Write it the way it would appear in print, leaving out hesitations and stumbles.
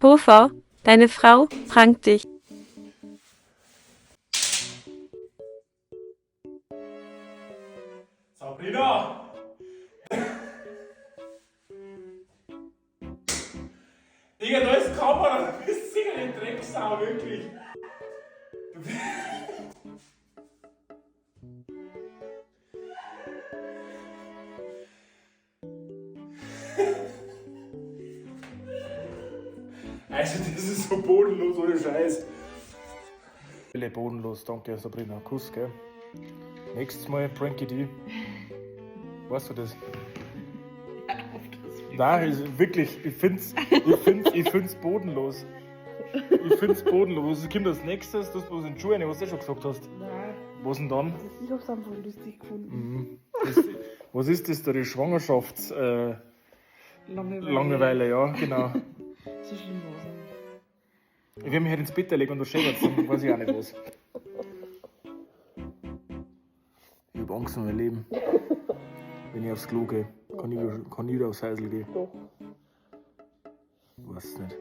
Hofer, deine Frau prankt dich. Sabrina! Digga, da ist Kamera, du bist sicher eine Drecksau, wirklich. Du bist Also, das ist so bodenlos, ohne Scheiß. Bodenlos, danke Sabrina. Kuss, gell? Nächstes Mal prank ich dich. Weißt du das? Nein, ist wirklich, ich find's bodenlos. Ich find's bodenlos. Was kommt als Nächstes? Das, was in die Schuhe, was du eh schon gesagt hast. Nein, Was denn dann? ich hab's einfach lustig gefunden. Das, was ist das da, die Schwangerschafts Langeweile. Langeweile, ja, genau. So schlimm war's nicht. Ich werde mich halt ins Bett legen und da schäbert, dann weiß ich auch nicht was. Ich hab Angst um mein Leben. Wenn ich aufs Klo gehe, kann ich wieder aufs Häusl gehen. Doch. Weiß nicht.